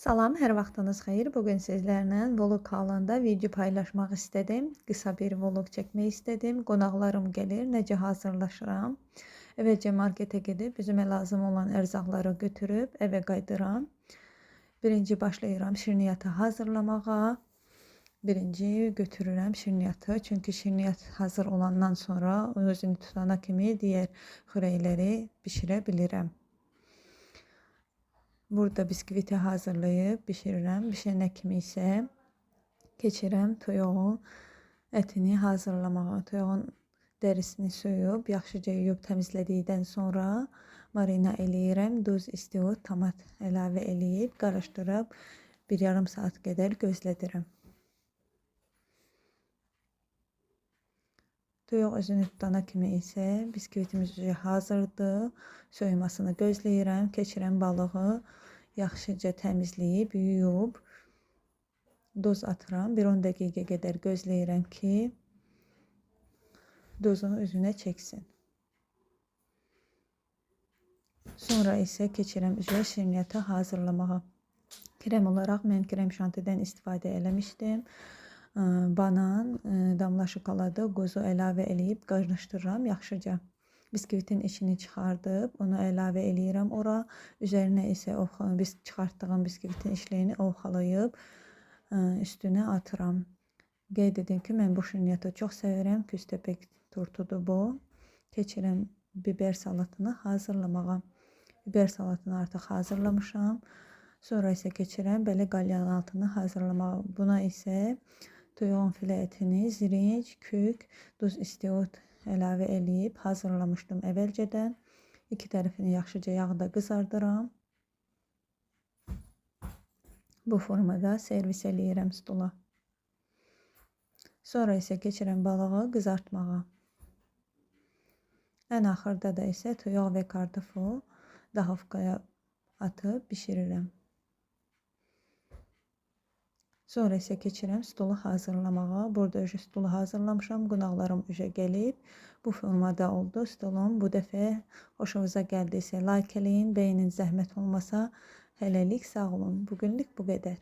Salam, hər vaxtınız xeyir. Bugün sizlərlə vlog halında video paylaşmaq istədim. Qısa bir vlog çəkmək istədim. Qonaqlarım gəlir, necə hazırlaşıram. Əvvəlcə marketə gedib özümə lazım olan ərzaqları götürüb evə qayıdıram. Birinci başlayıram şirniyyatı hazırlamağa. Birinci götürürəm şirniyyatı. Çünki şirniyyat hazır olandan sonra özünü tutana kimi digər xörəkləri bişirə bilirəm. Burada biskviti hazırlayıb bişirirəm. Bişənə kimi isə keçirəm toyuğun ətini hazırlamağa. Toyuğun dərisini soyub, yaxşıca yuyub təmizlədikdən sonra marina eləyirəm. Duz, istiot, tomat əlavə eləyib, qarışdırıb bir yarım saat qədər gözlədirəm. Toyuq özünü tutana kimi isə biskvitimiz hazırdır. Soyumasını gözləyirəm. Keçirəm balığı yaxşıca təmizləyib, yuyub duz atıram. Bir 10 dəqiqə qədər gözləyirəm ki, duzunu üzünə çəksin. Sonra isə keçirəm üzrə şirniyyatı hazırlamağa. Krem olaraq mən krem şantidən istifadə eləmişdim. Banan, damla şokoladı, qozu əlavə eləyib qarışdırıram yaxşıca. Biskvitin içini çıxardıb onu əlavə eləyirəm ora. Üzərinə isə biz çıxartdığım biskvitin içliyini ovxalayıb üstünə atıram. Qeyd edim ki, mən bu şirniyyatı çox sevirəm. Köstəbək tortudur bu. Keçirəm biber salatını hazırlamağa. Biber salatını artıq hazırlamışam. Sonra isə keçirəm belə qalyan altını hazırlamağa. Buna isə toyuğun filə ətini, zirinc, kük, duz, istiot əlavə eləyib hazırlamışdım əvvəlcədən. İki tərəfini yaxşıca yağda qızardıram. Bu formada servis eləyirəm stola. Sonra isə keçirəm balığı qızartmağa. Ən axırda da isə toyuq və kartofu dahovkaya atıb bişirirəm. Sonra isə keçirəm stolu hazırlamağa. Burada öjə stolu hazırlamışam. Qonaqlarım öjə gəlib. Bu formada oldu stolum. Bu dəfə xoşunuza gəldiysə like eləyin, bəyənin, zəhmət olmasa. Hələlik sağ olun. Bugünlük bu qədər.